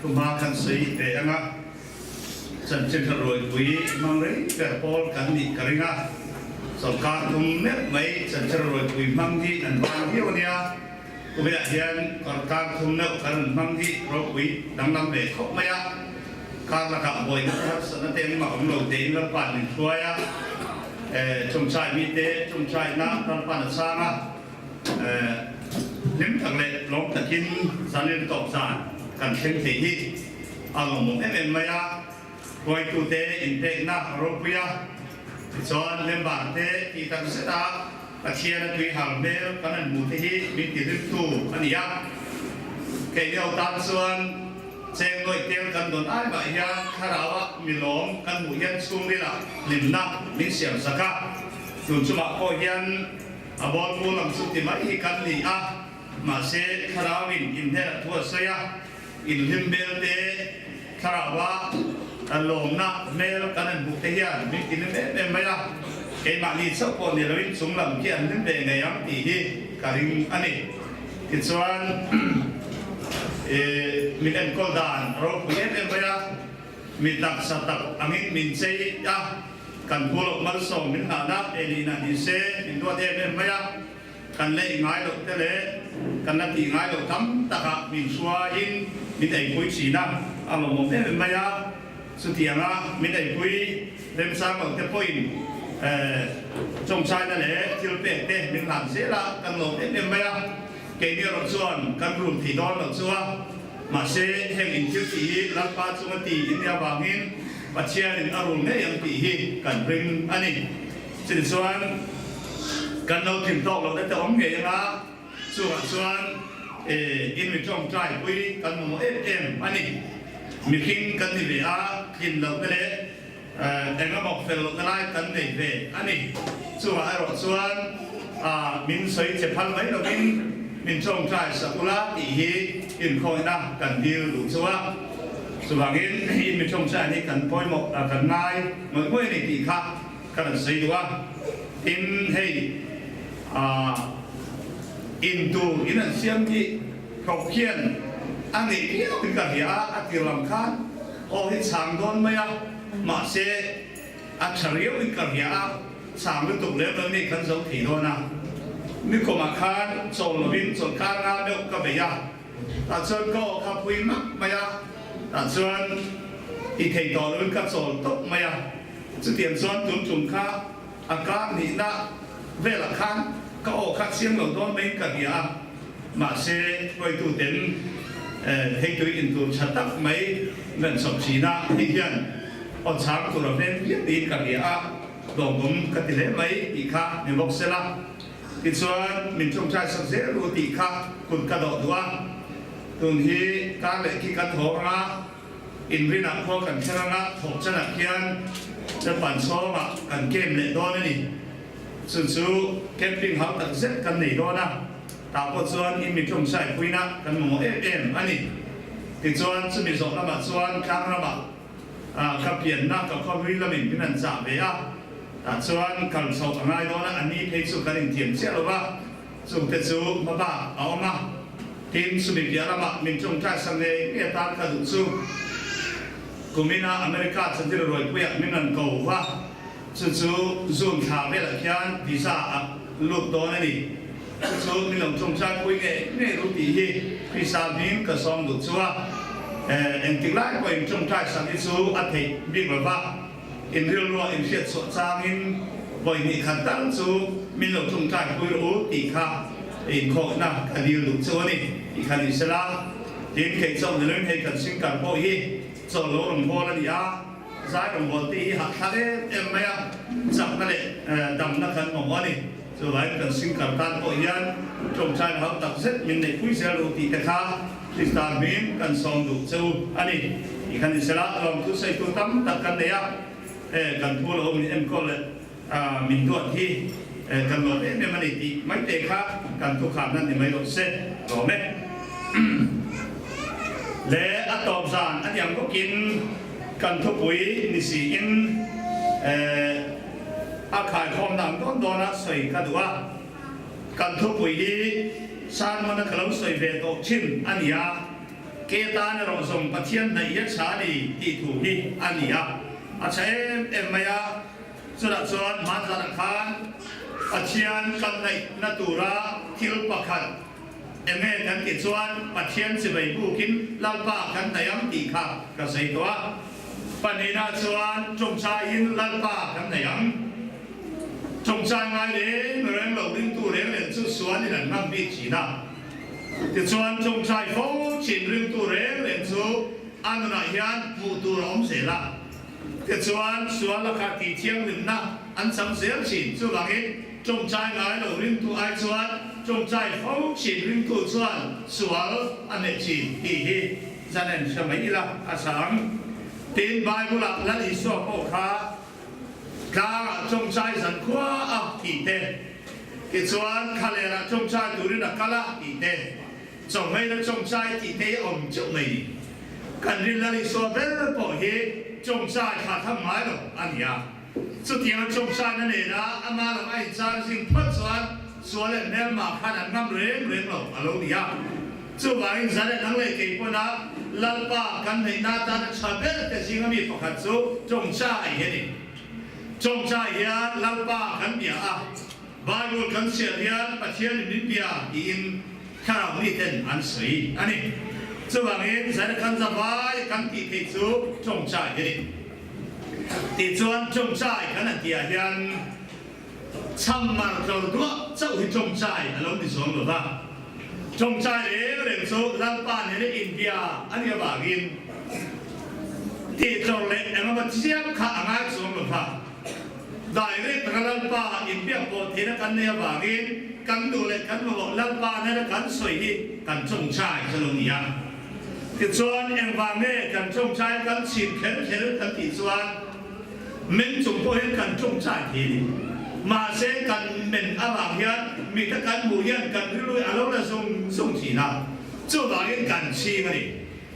Thuhma kan sawi ve ang a, chanchin tha ruaipui hmang rei ber pawl kan nih ka ring a, sawrkar thum meuh mai chanchin ruaipui hmang hi an vang viau a nia, kumiah hian sawrkar thum meuh kan rawn hmang hi ropui danglam ve khawp mai a, kar lakah buaina te harsatna te engmah awm lo tein Lalpa'n min hruai a, chawmchai mite chawmchaina Lalpa'n a chhang a. Hlim tak leh lawm takin zanin tawp zan kan thleng thei hi a lawmawm em em mai a, hruaitute inpekna a ropui a, tichuan member te tih tak zet a Pathian a tui hal hmel kan han hmuh te hi min ti hlimtu a ni a. Keini ho tan chuan cheng nawih tel kan dawn ai mah hian thlarau ah milawm kan hmuh hian chhungril ah hlimna min siam sak a, tun chungah pawh hian A bawlpu lam chu ti mai hi kan ni a, mahse thlarauin inhner a thu a sawi a, inhlim hmel te, thlaraua lawmna hmel kan han hmuh te hian min ti hlim em em mai a, keimahni chauh pawh ni loin chung lam khi an hlim ve ngei ang tih hi ka ring a ni. Tichuan min enkawl dan a ropui em em mai a, mi taksa tak angin min chei a, Kan pu loh malsawm min hlahna Elina ni se min duat em em mai a, kan la i ngai loh te leh kan la tih ngai loh tam takah min hruaiin min eipui thin a, a lawmawm em em mai a, chutianga min eipui remchang loh te pawhin tawngtaina leh thil pek te min hlan zel a, kan lawm em em mai a, keini erawh chuan kan run thei dawn loh chu a. Mahse, heng inthil tih hi Lalpa chunga ti in nih avangin Pathianin a rul ngei ang tih hi kan ring a ni. Chutichuan, kan lo thin tawk lohna te awm ngei anga, chungah chuan in mi tawngtai pui kan mamawh em em a ni. Mihring kan ni ve a, tlin lohna leh engemaw fel lohna lai kan nei ve a ni. Chungah erawh chuan min sawi che phal mai lovin min tawngtai sak ula tih hi inkhawihna kan dil duh chu a. Chuvangin in mi tawngtai hi kan pawimawh kan ngai ngawih ngawih a ni tih kha ka rawn sawi duh a. Tin, hei in tur in an siam hi hlawh khian a ngeih viau in ka hria a, a tir lam khan aw hi chhang dawn mai a, mahse a tha riau in ka hria a, chhang lutuk lem lo ni kan zo thei dawn a. Nikumah khan chawl lovin chawlhkar nga deuh ka bei a, tah chuan ka aw kha phui mak mai a, tah chuan ti thei tawh lovin ka chawl tawp mai a, chutiang chuan tun tum kha a kar nihna velah khan ka aw kha chiang lo dawn maiin ka hria a, mahse hruaituten theitui intur tha tak mai rawn chawp thin a, hei hian aw chhang tur a veng viau niin ka hria a, hlawmawm ka ti hle mai tih kha ni bawk sela. Tichuan min tawngtai sak zel ru tih kha kut ka dawh duh a, tun hi kar leh khi kan haw ang a, Inrinah khua kan kher anga thawk chanah khian Japan chhawngah kan camp leh dawn a ni. Chu chu camping hau tak zet kan nei dawn a, tah pawh chuan in mi tawngtai puina kan mamawh em em a ni. Tichuan chumi zawh lamah chuan tlang ramah ka pianna ka khawhlui lamin min han chah ve a, tah chuan kal chhoh a ngai dawn a, a ni phei chu kan inthiam chiah lo va. Chungte chu hmabak a awm a, tin chumi piah lamah min tawngtai sak ngei ngei atan ka duh chu kumina America chantir ruaipuiah min rawn ko va, chu chu June thla velah khian visa a lut dawn a ni. Chu chu min lo tawngtai pui ngei ngei ru tih hi Krista hming ka sawm duh chu a, engtik lai pawhin tawngtai sak hi chu a theih bik lo va. Inrilruah inhriat chhuah changin vawi hnih khat tal chu min lo tawngtai pui rawh u tih kha inkhawhna ka dil duh chu a ni tih kha ni sela. Tin, kei chauh ni loin hei kan singkar pawh hi chawl lo rawngbâwl a ni a, zai rawngbâwl tih hi hahthlak em em mai a, chakna leh damna kan mamawh a ni. Chuvangin kan singkar tan pawh hian tawngtai hau tak zet min neihpui zel rawh u tih te kha Krista hming kan sawm duh che u a ni tih kha ni sela, lawmthu sawitu tam tak kan nei a, he kan thu lo min enkawl leh min duat hi kan lawm em em a ni tih mai te kha kan thukharna ni mai lo se lawm e. Le a tawp zan a niang bawkin kan thupui ni siin a khaikhawm dang dawn dawna sawi ka duh a. Kan thupui hi sermon-a ka lo sawi ve tawh thin a ni a. Ke tan erawh zawng Pathian hnaih hi a tha a ni tih thu hi a ni a, a tha em em mai a. Chutah chuan hmanzanah khan Pathian kan hnaihna tura thil pakhat eng nge kan tih chuan Pathian chibai bukin Lalpa kan hnaih ang tih kha ka sawi tawh a. Pahnihna chuan tawngtaiin Lalpa kan hnaih ang. Tawngtai ngai reng reng lo ringtu reng reng chu sualin an ngam bik thin a. Tichuan tawngtai fo thin ringtu reng reng chu a nunah hian hmuh tur a awm zel a. Tichuan sual lakah tih thianghlimna an chang zel thin. Chuvangin tawngtai ngai lo ringtu ai chuan tawngtai fo thin ringtu chuan sual a neih thin tih hi zan en hre mai ila a chang. Tin, Bible-ah Lal Isua pawh kha Tlangah tawngtai zan khua a tih te, tichuan thlalerah tawngtai turin a kal a tih te, chawhmeina tawngtai tih te hi a awm teuh mai ni. Kan rin Lal Isua ber pawh hi tawngtai thla tham ngai lo a ni a. Chutianga tawngtaina nena ama lam a inchar zing phawt chuan sual leh hmelma khan an ngam reng reng lo a lo ni a. Chuvangin Zaret ang leh kei pawna Lalpa kan neihna atana tha ber te zinga mi pakhat chu tawngtai hi a ni. Tawngtai hian Lalpa kan bia a, Bible kan chhiar hian Pathianin min bia tiin thlarau miten an sawi a ni. Chuvangin Zaret kan zavai kan tih theih chu tawngtai hi a ni. Tichuan tawngtai kan han tihah hian Chham mar tlawr duah chauh hi tawngtai a lo ni zawng lo va. Tawngtai reng reng chu Lalpa nena inbia a nih avangin tih tlawr leh engemaw chiam kha a ngai chuang lo va. Direct taka Lalpa inbiak pawh theihna kan nei avangin kan duh leh kan mamawh Lalpa nena kan sawi hi kan tawngtai chu a lo ni a. Tichuan engvang nge kan tawngtai kan chhim kher kher kan tih chuan, Men chung pawh hian kan tawngtai thei a ni. Mahse kan men avang hian mita kan hmuh hian kan rilru hi a lo la zung zung thin a, chuvangin kan chhing a ni.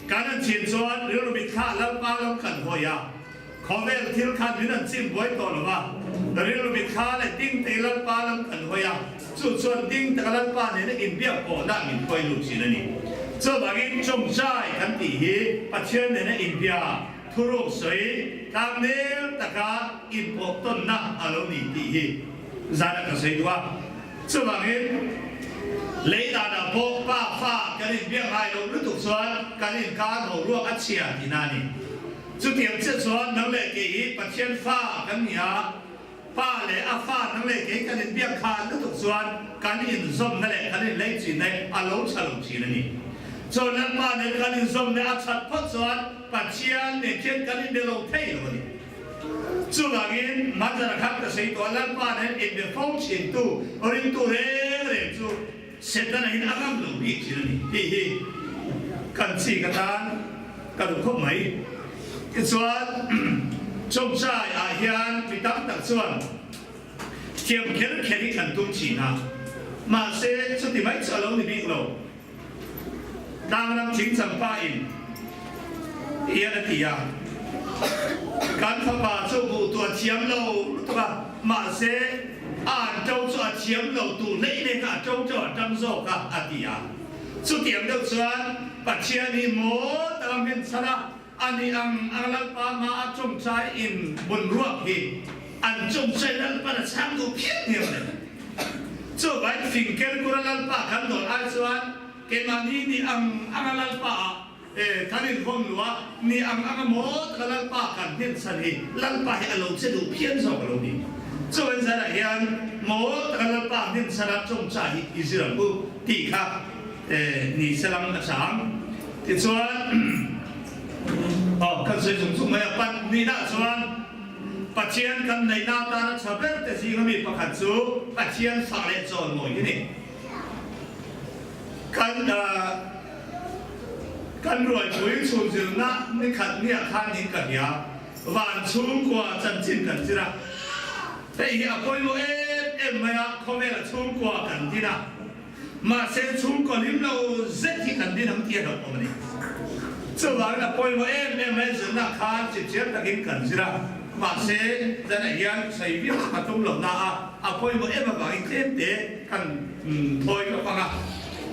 Kan han chhin chuan rilru mitthla Lalpa lam kan hawi a, khawvel thil khan min han chim buai tawh lo va, rilru mitthla leh ding te Lalpa lam kan hawi a, chu chuan ding taka Lalpa nena inbiak pawhna min hruai lut thin a ni. Chuvangin tawngtai kan tih hi Pathian nena inbia Thuruk sawi tlangnel taka inpawh tawnna a lo ni tih hi zana ka sawi duh a. Chuvangin lei danah pawh pa fa kan inbiak ngai loh lutuk chuan kan inkar ho ruak a chhia tihna a ni. Chutiang chiah chuan nang leh kei hi Pathian fa kan ni a, pa leh a fa nang leh kei kan inbiak khan lutuk chuan kan inzawmna leh kan inleichinna hi a lo tha lo thin a ni. Chuan Lalpa nen kan inzawmna a that phawt chuan Pathian nen khian kan inbe lo thei lo a ni. Chuvangin Manzara khan ka sawi tawh a, Lalpa nen inbe fo thintu ringtu reng reng chu Setana in a ngam lo bik thin a ni tih hi kan chik atan ka duh khawp mai. Tichuan Chawngchai ah hian mi tam tak chuan thiam kher kher hi kan tum thin a, mahse chuti mai chu a lo ni bik lo. Tlangram thingchang pa in hian a ti a, Kan fapa chu buh tu a thiam lo lutuk a, mahse a an to chu a thiam lo tu hleih nen a to to a tang zawk a, a ti a. Chutiang deuh chuan Pathian hi maw taka hmin chhan a, a ni ang ang Lalpa hma a chawngchai in bunruak hi an chawngchai Lalpan a chhang duh phian hian a ni. Chuvangin fing kerkura Lalpa kan dawn ai chuan keimahni ni ang anga Lalpa ah kan invawn luh a, ni ang anga maw taka Lalpa kan hnin chhan hi Lalpa hi a lo che duh phian zawk a lo ni. Chuvangin zanah hian maw taka Lalpa hnin chhan a chawngchai hi i zir ang u tih kha ni selang a chang. Tichuan, aw, kan sawi chung chung mai a, pan nihna chuan Pathian kan neihna atana tha ber te zinga mi pakhat chu Pathian fah leh chawn mawi hi ni. Kan kan ruaipui chhun zirna ni khat niah khan in ka hria, van chhungkua chanchin kan zir a, hei hi a pawimawh em em mai a, khawvela chhungkua kan din a. Mahse, chhungkaw hlim lo zet hi kan din ang tih a hlauh awm a ni. Chuvangin a pawimawh em em mai zirna khan chipchiar takin kan zir a, mahse, zanah hian sawi viau ka tum lo na a, a pawimawh em avangin tlem te kan thawi ka hmang a.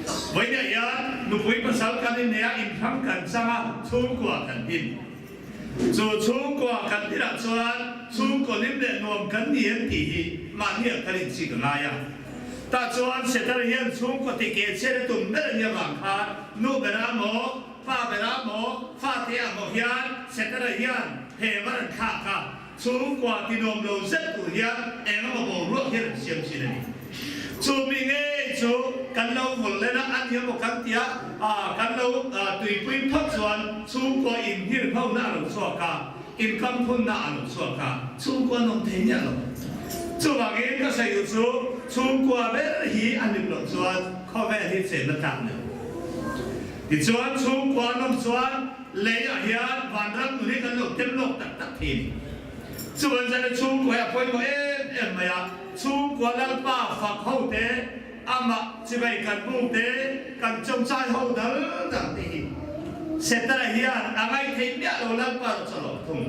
Vawiinah hian. nupui pasal kan innei a, inhrang kan chang a, chhungkua kan din. Chu chhungkua kan dinah chuan chhungkaw hlim leh nuam kan ni em tih hi mahniah kan inchik a ngai a. Tah chuan Setana hian chhungkaw ti ke chhiat a tum ber a nih avang khan nu berah maw, pa berah maw, fate ah maw hian Setana hian he var an thlak a, Chhungkua ti nuam lo zet tur hian eng emaw boruak hian an siam thin a ni. Chu mi ngei chu kan lo vul len a, a ni emaw kan tia kan lo tuipui phawt chuan chhungkua inhir hona a lo chhuak a, inkamphunna a lo chhuak a, chhungkua an awm thei miah lo. Chuvangin ka sawi duh chu chhungkua ber hi a hlim loh chuan khawvel hi chenna tlak ni lo. Tichuan chhungkua an awm chuan Leiah hian vanram nun hi kan lo tem lawk tak tak thei a ni. Chuan zan a chhungkua hi a pawimawh em em mai a, chhungkua Lalpa fak ho te, amah chibai kan buk te, kan chawmchai ho dal dal te hi Setana hian a ngaithei miah lo Lalpa rawh chu a lawm thung.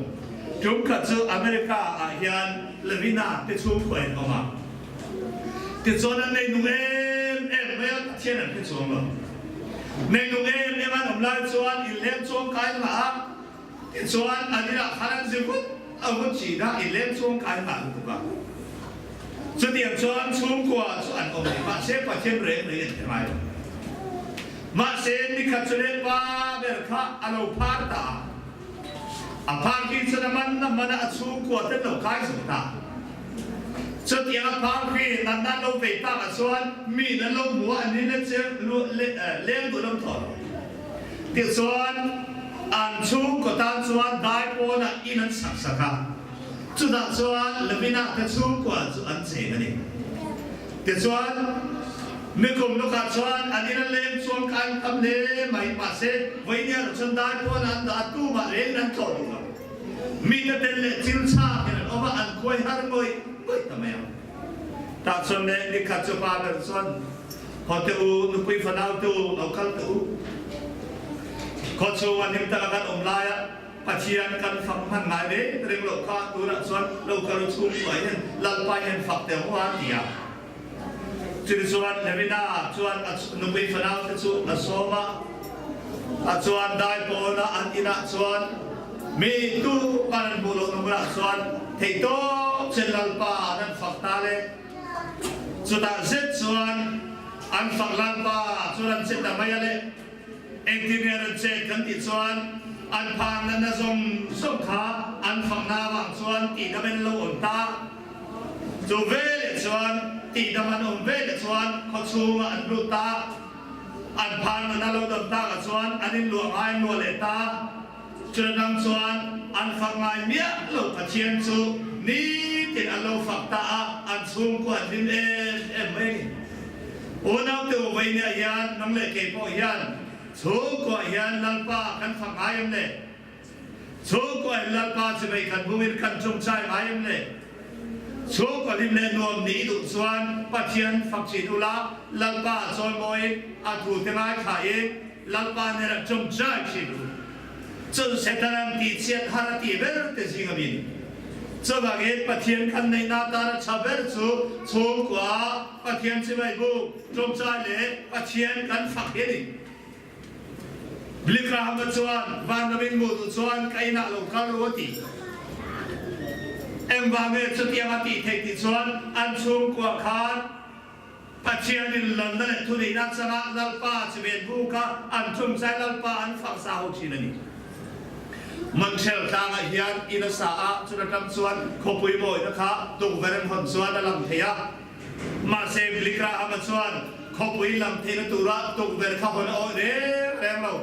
Tum khat chu America ah hian Lavina te chhungkua in awm a, tichuan an nei nung em em mai a, Pathian an hre chuang lo. Neinung em em an awm lai chuan inleng chuang kai nghah a, tichuan an inah khan an zi vut a vut thin a, inleng chuang kai nghah lutuk a. Chutiang chuan chhungkua chu an awm a ni, mahse Pathian reng reng an hre ngai lo. Mahse nikhat chu leh pa ber kha a lo phar ta a, a phar khi chuan a man a man a, a chhungkua ten lo kai zo ta. Chutiang a phar khi natna an lo vei takah chuan miin an lo hmu a, an in leng duh lam tawh lo. Tichuan an chhungkaw tan chuan dai pawnah in an sak sak a, chutah chuan Levina te chhungkua chu an cheng a ni. Tichuan nikum lawkah chuan an in a leng chuang kha an tam hle mai, mahse vawinia erawh chuan dai pawnah an dah a, tumah rengin an tlawh duh lo. Mite tel leh thil chak in an awm a, an khuai har ngawih ngawih ta mai ang. Tah chuan le nikhat chu pa ber chuan, Haw teh u, nupui fanau te u, lo kal teh u. Khaw chhung a hlim taka kan awm laia Pathian kan fak hman ngai reng reng loh kha tunah chuan lo kal u chhungkua hian Lalpa hian fak teh u a ti a. Chutichuan Levina chuan a nupui fanaute chu a sawm a, a chuan dai pawna an inah chuan mi tu man an hmuh lohna hmunah chuan theihtawp chen Lalpa an an fak ta le. Chutah zet chuan an fak Lalpa chuan an che ta mai a le. Engtin nge an chet kan tih chuan an phan natna zawng zawng kha an fakna avang chuan tihdam in lo awm ta. Chu veleh chuan tihdam an awm veleh chuan khaw chhungah an lut ta. An phan natna lo dam takah chuan an inluah ngai an luah leh ta. Chutadang chuan an fak ngai miah lo Pathian chu nitin an lo fak ta a, an chhungkua an hlim em em mai a ni. Unau te u Vainia hian nang leh kei pawh hian chhungkuah hian Lalpa kan fak ngai em le? Chhungkuah in Lalpa chimei kan bungin kan chungchai ngai em le? Chhungkaw hlim leh nuam nih duh chuan Pathian fak chin ula, Lalpa a chawimawiin a thu te ngaithlain Lalpa hnenah chungchai thin u. Chun Setanan tihchhiat har a tih ber te zing a min. Chuvangin Pathian kan neihna atana tha ber chu chhungkua Pathian chibai buk, tawngtai leh Pathian kan fak hi a ni. Billy Graham-a chuan vanram in hmuh duh chuan ka inah lo kal ru a ti. Engvang nge chutiang a tih theih tih chuan an chhungkua khan Pathianin lalna leh thuneihna changa Lalpa chiben buka an chungchai Lalpa an fak sa ho thin a ni. Montreal tlangah hian in a sa a, chun atang chuan khawpui mawina kha tukverh an hawn chuan a lang thei a. Mahse Billy Graham-a chuan khawpui lang theihna tura tukverh kha hawn a awih reng reng lo.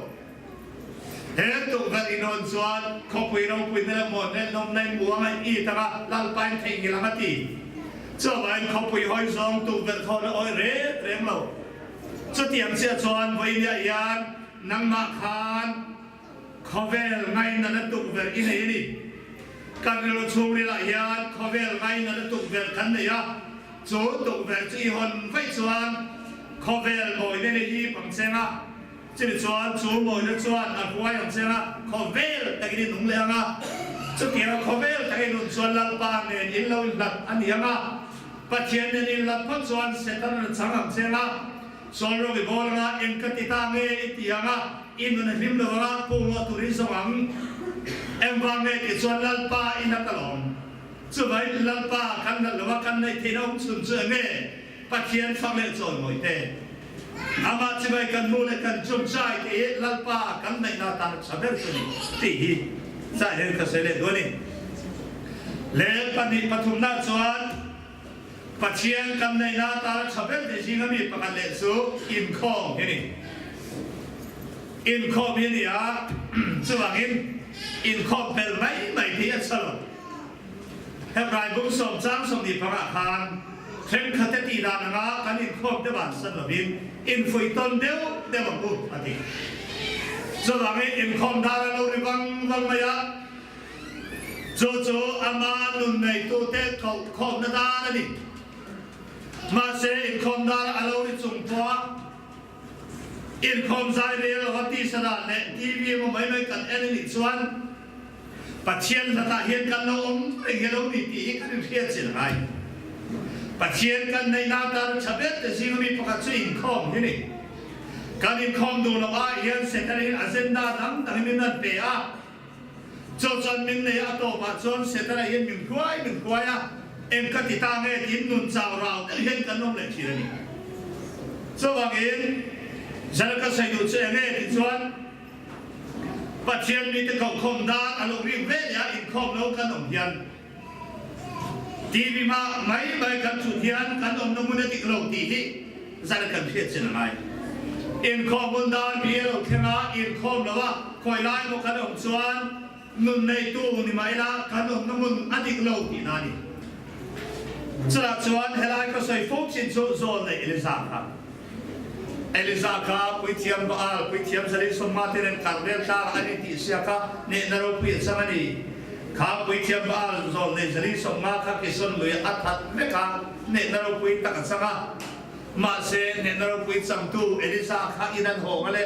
He tukverh in hawn chuan khawpui ropuina leh mawn leh nawmna in muang a it ang a, Lalpa in theihnghilh ang a ti. Chuvangin khawpui hawi zawng tukverh kha hawn a awih reng reng lo. Chutiang chiah chuan vawinia hian nangmah khan khawvel ngainatna tukverh i nei a ni. Kan rilru chhungrilah hian khawvel ngainatna tukverh kan nei a, chu tukverh chu i hawn vaih chuan khawvel mawina nei hi pang cheng a. Chumi chuan chu mawina chuan a hruai ang cheng a, khawvel takin i nung leh ang a. Chutianga khawvel takin i nun chuan Lalpa nen in lo inhlat a ni ang a. Pathian nen inhlat phawt chuan Satan a chang ang cheng a. Sawl rawng i bawl anga eng ka ti ta nge i ti anga i nun a hlim lo anga pungawh tur i zawng ang. Engvang nge tih chuan Lalpa i hlat alawm. Chuvai Lalpa kan hlat lo a kan neih theihna awm chhun chu enge? Pathian fak leh chawimawi te. Amah chivai kan hmuh leh kan chumchai te hi Lalpa kan neihna atan a tha ber chu ni tih hi zai hian ka sawi leh duh a ni. Leh pahnih pathumna chuan Pathian kan neihna atan a tha ber te zinga mi pakhat leh chu inkhawm hi a ni. Inkhawm hi a ni a, chuvangin inkhawm pel mai mai hi a tha lo. Hebrai bung sawm chang 25 ah khan thenkhat te tih dan anga kan inkhawm te vansan lovin infuih tawn deuh deuh ang u a ti. Chuvangin inkhawm dar a lo ri vang vang mai a, chu chu ama nun neitute koh khawmna dar a ni. Mahse inkhawm dar a lo ri chung pawh a inkhawm zai rel lova tisa dan leh TV emaw mai mai kan en a nih chuan Pathian hlatah hian kan lo awm reng hi lo ni tih hi kan inhriat chin a ngai. Pathian kan neihna atan tha ber te zinga mi pakhat chu inkhawm hi ni. Kan inkhawm duh loh ah hian Satan in agenda dang dangin min rawn pe a, chu chuan min nei a tawpah chuan Setana hian min hruai min hruai a, eng ka ti ta nge tiin nun chau rau deuh hian kan awm leh thin a ni. Chuvangin Zan ka sawi duh chu eng nge tih chuan, Pathian mite kohkhawm dan a lo rik ve leh a, inkhawm lo kan awm hian TV hma mai mai kan chhut hian kan awmna hmun a dik lo tih hi zan kan hriat chin a ngai. Inkhawm hmun dan bi a lo thleng a, inkhawm lo a khawi lai emaw kan awm chuan nun neitu ni mah ila kan awmna hmun a dik lo tihna a ni. Chutah chuan helai ka sawi fo chin chu zawl neih Eliza kha. Eliza kha puithiam Baal, puithiam Zalin sawmma te nen Karmel tlang an intih siak a, hnehna ropui a chang a ni. Kha puithiam Baal zawl nei Zalin sawmma kha Kison lui a that vek a, hnehna ropui tak a chang a. Mahse, hnehna ropui changtu Eliza kha in an hawng a le.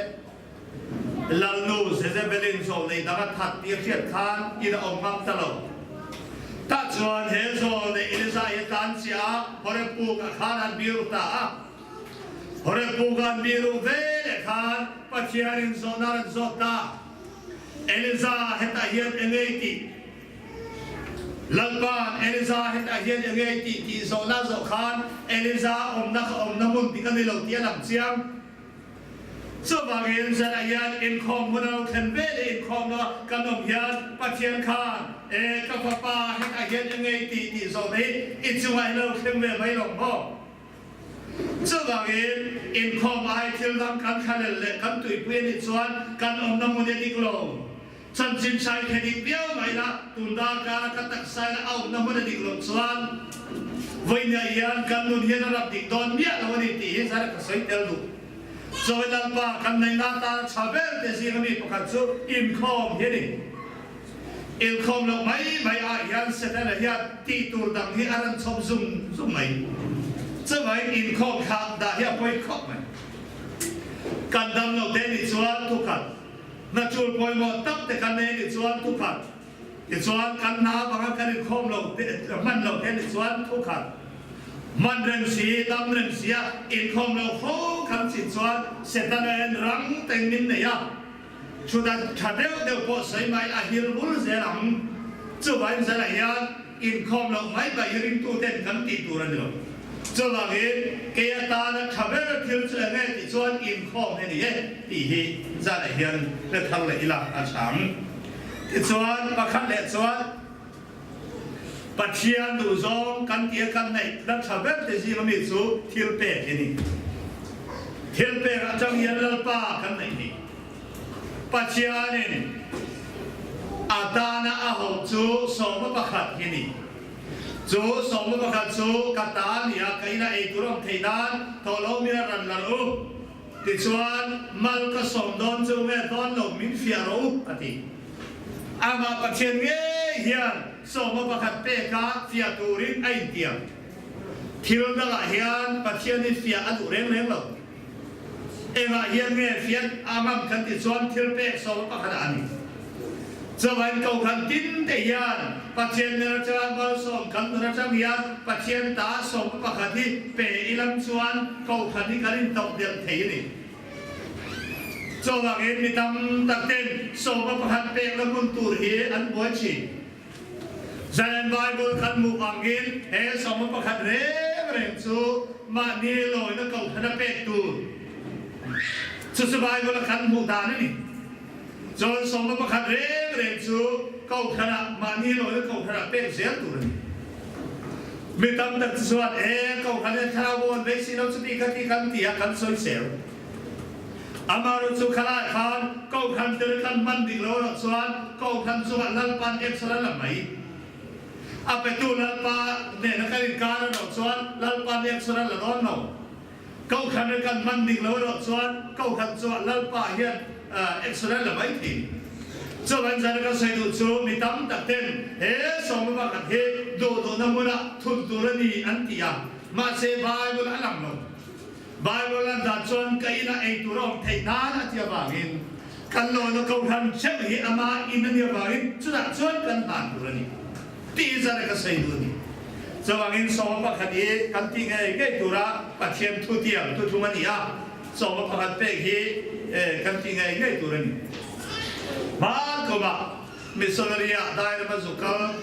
Lalnu Jezebelin zawl nei dang a that tih a hriat khan in a awm ngam ta lo. Tah chuan he zawl nei Eliza hi a tlan chiah a, Horeb puk ah khan an biru ta a. Horeb puk an biru ve leh khan Pathianin zawhna a rawn zawt ta. Eliza hetah hian eng ei tih? Lalpa'n Eliza hetah hian eng ei tih tih zawhna a zawh khan Eliza awmna kha awmna hmun dik a ni lo tih a lang chiang. Chuvangin zanah hian inkhawm hun a lo thlen ve leh inkhawmna kan awm hian Pathian khan, E ka fapa, hetah hian eng ei tih tih zawh hi i chungah hian a lo thleng ve mai lo maw? Chuvangin inkhawm ai thil dang kan thlalel leh kan tuipui a nih chuan kan awmna hmun hi a dik lo. Chanchin hrai khe dik viau mai la, tun darkara ka taksa in a awmna hmun a dik loh chuan vawinia hian kan nun hian a rap dik dawn miah lo a ni tih hi zara ka sawi tel duh. Chawi Lalpa kan neihna atana tha ber te zinga mi pakhat chu inkhawm hi a ni. Inkhawm loh mai mai ah hian Setana hian tih tur dang hi a rawn chhawp zung zung mai. Chuvangin inkhawm thlah dah hi a pawi khawp mai. Kan dam loh te nih chuan thukhat. Hna tul pawimawh tak te kan nei nih chuan thukhat, tichuan kan hna avanga kan inkhawm lo te, hman lo te nih chuan thukhat. Hman reng si, dam reng si a inkhawm lo fo kan chin chuan Setana hian rang teng min nei a, thudan tha deuh deuh pawh sawi mai a hil bul zel ang. Chuvangin zelah hian inkhawm loh mai mai hi ringtuten kan tih tur a ni lo. Chuvangin kei atana tha ber thil chu enge tih chuan inkhawm hi a ni e tih hi zanah hian hre thar leh ila a chhang. Tichuan pakhat leh chuan Pathian duhzawng kan tih a kan neih la tha ber te zinga mi chu thil pek hi a ni. Thil pek atang hian Lalpa kan neih ni. Pathianin a tana a hoh chu sawma pakhat hi a ni. Chu sawma pakhat chu ka ta a ni a, ka ina ei tur awm theih nan tawhlo min a ran lar u. Tichuan, mal ka sawm dawn chu nge dawn lo min fiah rawh u, a ti. Amah Pathian ngei hian sawma pakhat peka fiah turin a intiam. Thil dangah hian Pathianin fiah a duh reng reng lo. Engah hian nge fiah a ngam kan tih chuan thil pek sawma pakhatah a ni. Chuvain Kohhran tin te hian Pathian ner atanga malsawm kan nun atang hian Pathian ta sawmna pakhat hi pe ilang chuan Kohhran hi kan intohdelh thei a ni. Chuvangin mi tam tak ten sawmna pakhat pekna hmun tur hi an buai thin. Zanen Bible kan hmuh angin he sawmna pakhat reng reng chu mahni lawina Kohhrana pek tur chu chu Bible a kan hmuh dan a ni. Chuan sawmna pakhat reng reng chu Kohhranah mahni lawina Kohhranah pek zel tur a ni. Mi tam tak chu chuan e Kohhran hian thlarau bo an vei si lo chuti kha ti kan ti a kan sawi sel. Amaherawh chu khalai khan Kohhran tel kan hman dik lo erawh chuan Kohhran chungah Lalpa'n exer a la mai. A petu Lalpa nena kan inkar erawh chuan Lalpa'n exer a la dawn lo. Kohhran in kan hman dik lo erawh chuan Kohhran chungah Lalpa hian exer a la mai thei. Chuan zan a kan sawi duh chu mi tam tak ten he sawma pakhat hi duh duhna hmunah thun tur a ni an ti a, mahse Bible a lang lo. Bible lan dan chuan ka inah ei tur a awm theih nan a ti avangin kan lawna Kohhran theuh hi ama in a nih avangin chutah chuan kan hlan tur a ni tih zan a ka sawi duh a ni. Chuvangin sawma pakhat hi kan tih ngei ngei tura Pathian thutiam thuthlung a ni a, sawma pakhat pek hi kan tih ngei ngei tur a ni. Hmankhawmah missionary-ah Dairama zu kal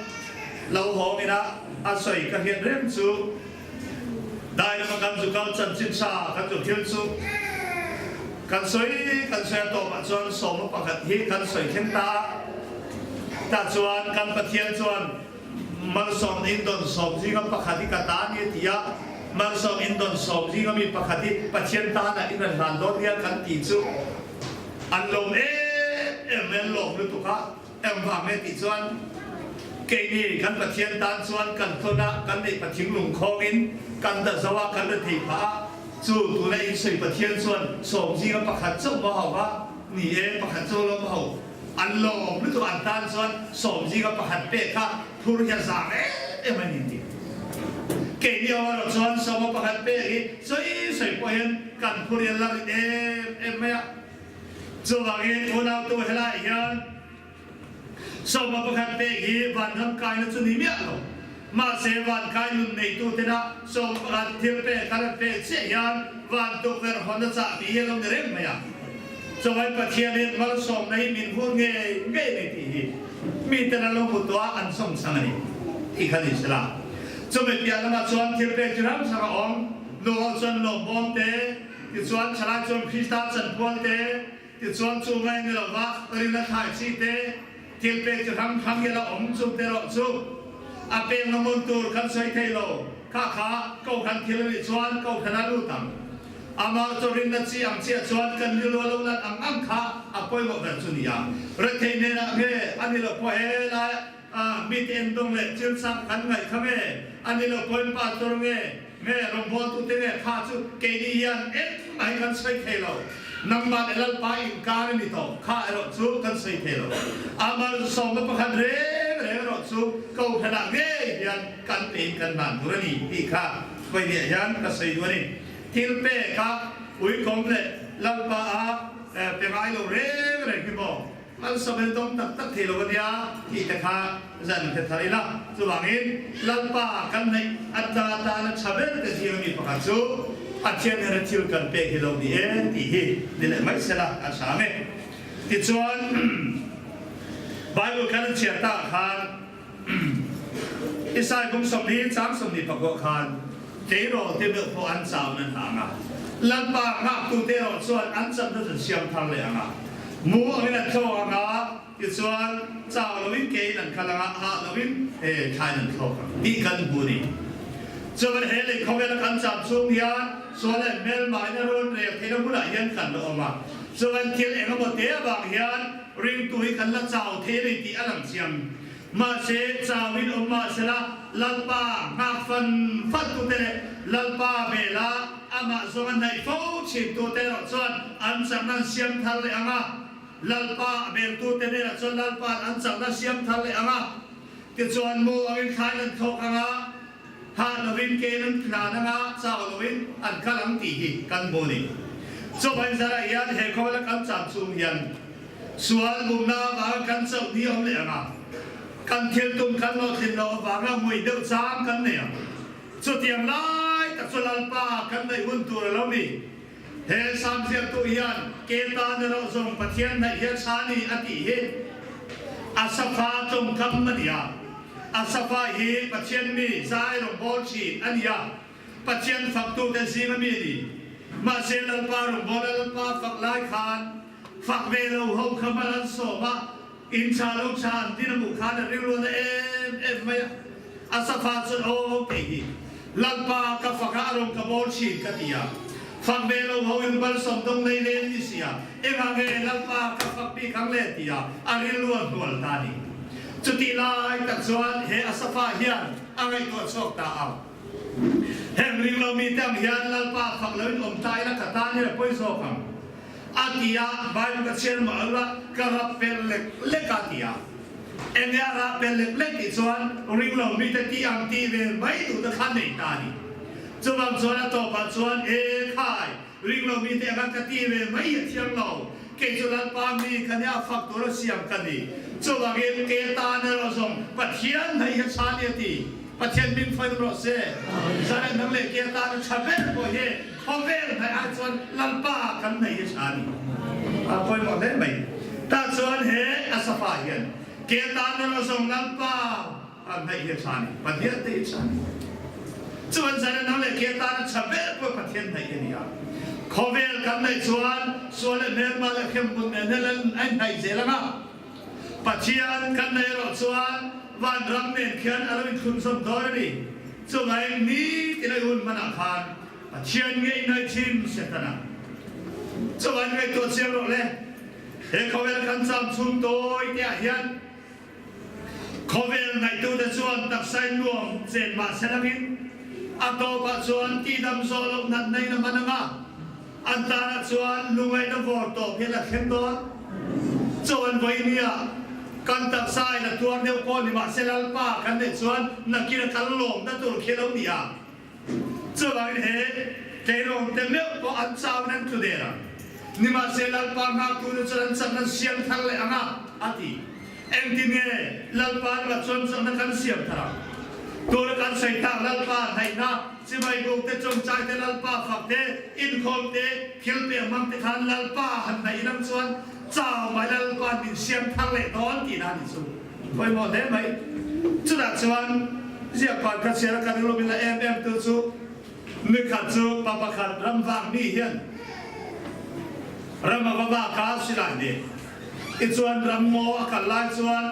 lo hawng ina a sawi ka hriat reng chu Dairama kan zu kal chanchin tha kan zu thil chu kan sawi kan sawi a tawpah chuan sawma pakhat hi kan sawi thleng ta a, tah chuan kan Pathian chuan Malsawm indawnsawm zinga pakhat hi ka ta a ni a ti a, Malsawm indawnsawm zinga mi pakhat hi Pathian tanah in rawn hlan dawn nia kan tih chu an lawm em em mai, an lawm lutuk a, engvang nge tih chuan keini kan Pathian tan chuan kan thawn a, kan neih patling lungkhawngin kan dah zo a, kan la thei phah a, chu tuna insawi Pathian chuan sawm zinga pakhat chauh maw hau va, ni e pakhat chauh lo maw hau. An lawm lutuk an tan chuan sawm zinga pakhat pek kha phur hian zam em em a ni tih. Keini ho erawh chuan sawma pakhat pek hi sawi sawi pawh hian kan phur hian la rit em em mai a. Chuvangin unautu helaiah hian sawma pakhat pek hi vanram kaina chu ni miah lo. Mahse van kai nun neitu tena sawma pakhat thil pek a rawn pek chiah hian van tukverh hawn a chahbi hi a lo ni reng mai a. Chawei Pathianin malsawmna hi min vur ngei ngei a ni tih hi miten an lo hmu tawh a, an sawmchang a ni tih kha ni sela. Chumi piah lamah chuan thil pek chi hrang hrang a awm, nuho chuan lawmbawm te, tichuan thalai chuan Krista chanpual te, tichuan chu ngai ni lova rinna thlai chi te, thil pek chi hrang hrang hi a la awm chung te erawh chu a pengna hmun tur kan sawi thei lo. Kha kha Kohhran thil a nih chuan Kohhran a lut ang. Amah chu rinna chi ang chiah chuan kan rilru a lo lan ang ang kha a pawimawh ber chu ni a. Rethei hnenah nge a ni lo pawh he lai a mite endawng leh thil chang kan ngaih kha nge a ni lo pawhin pastor nge nge rawngbawltute nge kha chu keini hian engmah hi kan sawi thei lo. Nangmah leh Lalpa inkar a ni tawh kha erawh chu kan sawi thei lo. Amah chu sawmna pakhat reng reng erawh chu Kohhranah ngei hian kan pein kan hlan tur a ni tih kha Vawinia hian ka sawi duh a ni. Thil pek a uikawm leh Lalpa a pe ngai lo reng reng hi maw malsawm en dawng tak tak thei lo a nia tih te kha zan hre thar ila. Chuvangin Lalpa kan neih ata atana tha ber te zing ami pakhat chu Pathian hnena thil kan pek hi lo ni e tih hi ni leh mai sela a tha ang e. Tichuan Bible kan chhiar takah khan Isai kum 20 chang 24 khan tleirawl te meuh pawh an chau nan hang a, Lalpa nghaktute erawh chuan an chakna chu an siam thar leh ang a, mu angin an thlawk ang a, tichuan chau loin kein an kal ang a, hah loin thlain an thlawk ang tih kan hmu a ni. Chuan he lei khawvela kan cham chhung hian sual leh hmelmain a rawn rel theihna hmunah hian kan la awm a, chuan thil eng emaw te avang hian ringtu hi kan la chau thei a ni tih a lang chiang. Mahse, chauhin awm mah sela, Lalpa nghak fan fan tute leh Lalpa vela amah zawnga hnaih fo thin tute erawh chuan an chakna an siam thar leh ang a. Lalpa a beltute hnenah chuan Lalpa'n an chakna a siam thar leh ang a. Tichuan, mu angin thlain an thawk ang a, hah lovin kein an tlan ang a, chau lovin an kal ang tih hi kan hmu a ni. Chuvangin zarah hian he khawvela kan cham chung hian. Sual bumna avanga kan chauh ni awm leh ang a, kan thil tum kan hlawhtlin loh avanga ngui deuh chang kan nei ang. Chutiang lai tak chu Lalpa kan neih hun tur a lo ni. He Salm ziaktu hian ke tan erawh zawng Pathian hnaih hi a tha ni a tih hi Asafa tawngkam a ni a. Asafa hi Pathian mi zai rawngbâwl thin a ni a, Pathian faktute zinga mi a ni. Mahse Lalpa rawngbâwla Lalpa fak lai khan fak ve lo ho kha mal an sawm a, In tha lo tha an tin a hmuh khan a rilruan a em em mai a, a safa chuan aw kei hi Lalpa ka fak a, a rawn ka bawl thin ka ti a, fak ve lo ho in balsawm dawng nei len ni sia, engah nge Lalpa ka fak bik ang le ti a, a rilruan hnual ta a ni. Chutih lai tak chuan he a safa hian a ngaihtuah chhuak ta a, Heng ringlo mite ang hian Lalpa fak lo in awm ta ila ka tan hian a pawi zawk ang. A ti a, Bible ka chhiar mah lo a, ka rap pel lek lek a ti a. Enge a rah pel lek lek tih chuan ring lo mite tih ang tih ve mai duh te kha nei ta a ni. Chuvang chuan a tawpah chuan, E khai, ring lo mite anga ka tih ve mai hi a thiang lo, kei chu Lalpa mi ka nia fak tur a siam ka ni. Chuvangin ke tan erawh zawng Pathian hnaih hi a tha ni a ti. Pathian min fawi rawh se. Zan nang leh ke tan a tha ber pawh hi Khawvel hnaih ah chuan Lalpa kan nei hi tha a ni. A pawimawh hle mai. Tah chuan he a safa hian ke tan erawh zawng Lalpa kan hnaih hi tha a ni. Pathian te hi tha a ni. Chuan zan nang leh ke tan a tha ber pawh Pathian hnaih hi a ni a. Khawvel kan neih chuan sual leh hmelma leh hremhmun nen hian a inhnaih zel ang a. Pathian kan neih erawh chuan vanram nen khian a lo inthlunzawm dawn a ni. Chuvangin nitin a i hun hmanah khan Pathian ngei ngaih thin Setana chuvangin ngaihtuah chiang rawh le. He khawvel kan cham chhung tawi te ah hian khawvel ngaihtute chuan taksain nuam chen mah se langin a tawpah chuan tihdam zawh loh natna in a man ang a. An tanah chuan lungaihna vawr tawp hian a thleng dawn. Chuan vawinia kan taksa in a tuar deuh pawh ni mahse Lalpa kan neih chuan nakin a kal lawmna tur khi a lo ni a. Chuvangin he tleirawn te meuh pawh an chauin an tlu der ang. Nimahse Lalpa nghaktu te chuan an chakna an siam thar leh ang a, a ti. Engtin nge Lalpa lamah chuan chakna kan siam thar ang? Tuna kan sawi tak Lalpa hnaihna, chibai buk te, chawngchai te, Lalpa fak te, inkhawm te, thil pek hmang te khan Lalpa han hnaih lam chuan chau mai Lalpa'n min siam thar leh dawn tihna a ni chu. Pawimawh hle mai. Chutah chuan ziakpan kha chhiar a kan rilawm ila em em tu chu nikhat chu pa pakhat ram vak mi hian ram a va vak a silai nen tichuan ram ngaw a kal lai chuan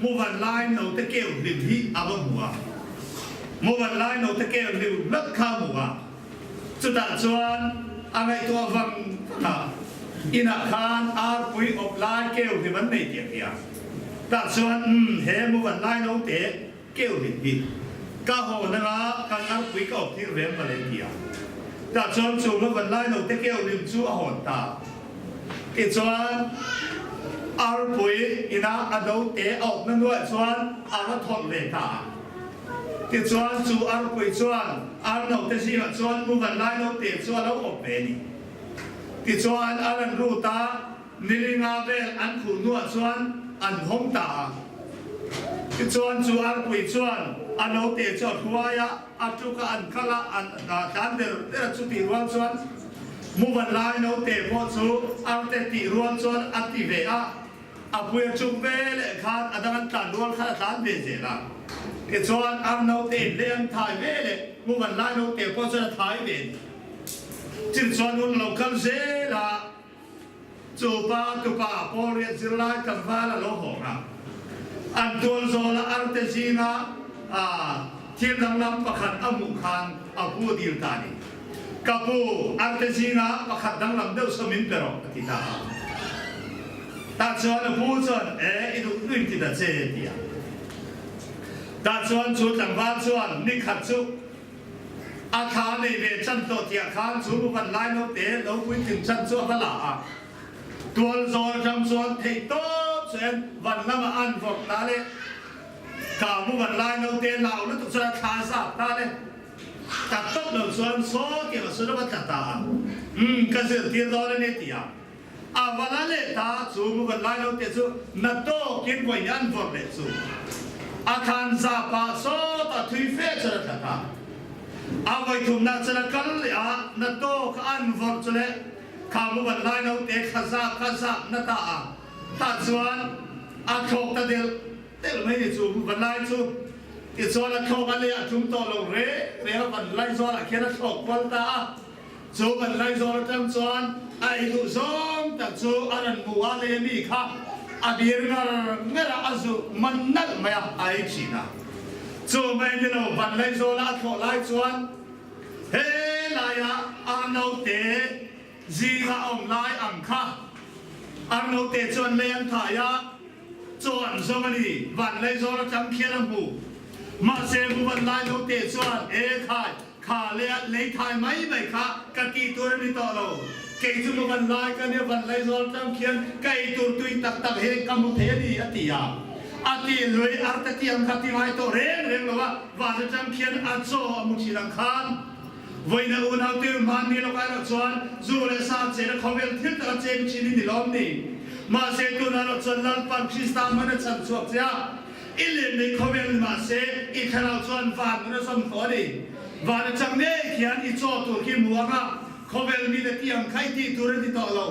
muvan lai note keu hlim hi a va hmu a, muvan lai note keu hlim hlawt kha a hmu a. Chutah chuan a ngaihtuah vang vang a, inah khan arpui awp lai keu hlim an nei tih a hria. Tah chuan, Umm, he muvan lai lo te keu hlim hi ka haw nanga kan arpui ka awp tir ve ang mawle ti a. Tah chuan chu muvan lai lo te keu hlim chu a hawn ta. Tichuan, arpui inah a do te a awpna nuaih chuan a va thawlh ve ta a. Tichuan chu arpui chuan ar note zingah chuan muvan lai note chu a lo awp ve a ni. Tichuan a rawn lut a, nilinga vel an khuh hnuah chuan an hawng ta a. Tichuan chu arpui chuan a note chu a hruai a, a tuk a, an kal a, an tlan der der a chutih rual chuan muvan lai note pawh chu arte tih rual chuan a ti ve a. A pui a chuk ve leh khan a dang an tlan rual khan a tlan ve zel a. Tichuan ar naute in lei an thai ve leh hmuvan lai naute pawh chuan a thai ve a ni. Chutichuan hun lo kal zel a, chu pa tupa Paul riat zirlai tlangval a lo hawng a. An tual zawl a arte zinga thil danglam pakhat a hmuh khan a pu a dil ta a ni. Ka pu, arte zingah pakhat danglam deuh saw min pe rawh, a ti ta a. Tah chuan a pu chuan, E, i duh duin ti ta che, a ti a. Tah chuan chu tlangval chuan nikhat chu a thla nei ve chan tawh tihah khan chu muvan lai naute lo puitling chan chu a va la a. Tual zawl atang chuan theih tawp chuan van lamah an vawrh ta le. Ka muvan lai naute lau lutuk chuan a thla zap ta le. Tak tak lo chuan saw tiang a sawi lova tla ta a, umm ka zirtir dawn a ni ti a. A va la leh ta, chu muvan lai lo te chu na tawkin vawi hi an vawrh leh chu a thlan za pah sawt a thui fe chuan a tla ta. A vawi thumnak chuan a kal leh a, na tawk a an vawrh chu le kha muvan lai lo te thla za kha zak na ta a, tah chuan a thlawk ta delh delh mai ni chu muvan lai chu. Tichuan a thlawk a leh a tum tawh lo reng reng a van lai zawlah khian a thlawk kual ta a. Chu kan Laizawl atang chuan a ei duh zawng tak chu a rawn hmu a, lei mi kha a bir ngar ngar a, a zu man nalh mai a, a ei thin a. Chu mai ni lo, van Laizawla a thlawh lai chuan he laia a naute zinga a awm lai ang kha a naute chuan lei an thai a, Chaw an zawng a ni, van Laizawl atang khian a hmu. Mahse, Muvan Lainote chuan, E khai, kha leh a lei thai mai mai kha ka tih tur a ni tawh lo. Kei chu Muvan Lai ka nia, van Laizawl atang khian ka ei tur tui tak tak heng ka hmu thei a ni, a ti a. A ti lui ar te ti ang kha ti ngai tawh reng reng lo a, van atang khian a chaw a mu thin ang khan. Vawiina unau tir hmanni lawk erawh chuan zu leh sa chena khawvel thil taka cheng thin i ni lawm ni? Mahse tunah erawh chuan Lalpan Krista hman a chhan chhuak che a, i lem nei khawvel ni mahse i thlarau chuan van nun a zawm tawh a ni. Van atang ngei khian i chaw tur khi hmu ang a, khawvel mite tih ang kha i tih tur a ni tawh lo.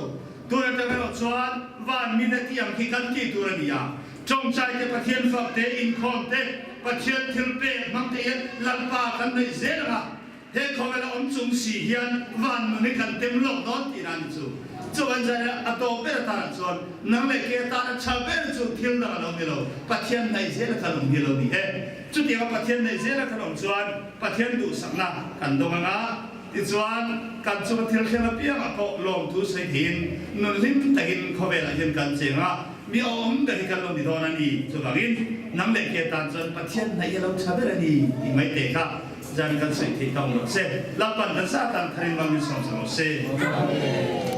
Tun atang erawh chuan van mite tih ang khi kan tih tur a ni a. Tawngtai te, Pathian fak te, inkhawm te, Pathian thil pek hmang te hian Lalpa kan neih zel ang a, he khawvel a awm chung si hian van nun hi kan tem lawk dawn tih na ni chu. Chuan zai a tawp ber atanah chuan nang leh ke atana tha ber chu thil dang a lo ni lo, Pathian neih zel a kan awm hi a lo ni e. Chutianga Pathian neih zel a kan awm chuan Pathian duhsakna kan dawng ang a, tichuan kan chunga thil thleng apiangah pawh lawmthu sawi theiin nun hlim takin khawvelah hian kan cheng a, Mi awm ber hi kan lo ni dawn a ni. Chuvangin, nang leh ke tan chuan Pathian hnaih hi a lo tha ber a ni tih mai te kha zan kan sawi theih tawng lo se. Lalpan kan sa tan tharin mal min sawm sa lo se. Amen.